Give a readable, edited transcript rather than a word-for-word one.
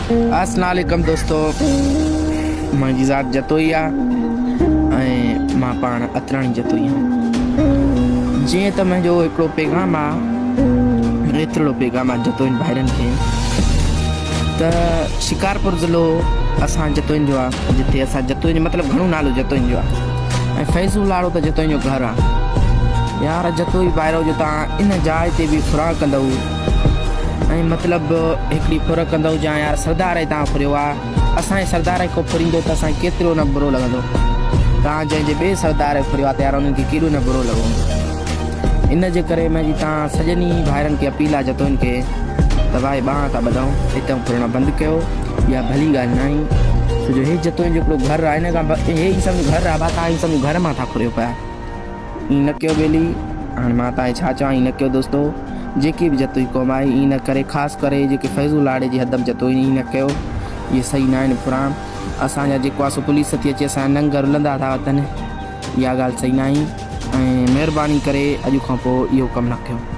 اسلام عليڪم دوستو منهنجي ذات جتوئي آ ۽ مان پاڻ اتراڻي جتوئي آهيان جيئن ته منهنجو هڪڙو پيغام آ ايترڙو پيغام آ جتوئين ڀائرن کي ته شڪارپور ضلعو اسان جتوئين جو آ جتي اسان جتوئين جو مطلب گهڻو نالو جتوئين جو آ ۽ فيضو لاڙو ته جتوئين جو گهر آ يار جتوئي ڀائرو جو تان ان جاء تي به ڦرا ڪندؤ ۽ مطلب هڪڙي ڦر ڪندؤ جان يار سردار ئي تان ڦريو آ اسان جي سردار کي ڪو ڦريندو ته اسان کي ڪيترو نه برو لڳندو تان جنهن جي ٻئي سردار کي ڦريو آ ته يار انهن کي ڪيڏو نه برو لڳو هوندو ان جي ڪري منهنجي تان سڄني ڀائرن کي اپيل آ جتوئين کي ته ڀائي ٻانهن ٿا ٻڌئون هتئون ڦرڻ بند ڪيو اها ڀلي ڳالهه ناهي ڇو جو هي جتوئين جو هڪڙو گهر آ ان کان هي ئي سمجهو گهر آ ڀا تان ئي سمجهو گهر مان ٿا ڦريو پيا. ائين نه ڪيو ٻيلي، هاڻي مان توهان کي ڇا چوان ائين نه ڪيو دوستو، جيڪي به جتوئي قوم آهي ائين نه ڪري خاص ڪري جيڪي فيضو لاڙي جي حد م جتوئي ائين نه ڪيو اهي صحيح نه آهن ڦران اسان جا جيڪو آهي سو پوليس ٿي اچي اسان جا ننگ رلندا ٿا وتن اها ڳالهه صحيح نه آهي ۽ مهرباني ڪري اڄ کان پوء اهو ڪم نه ڪيو.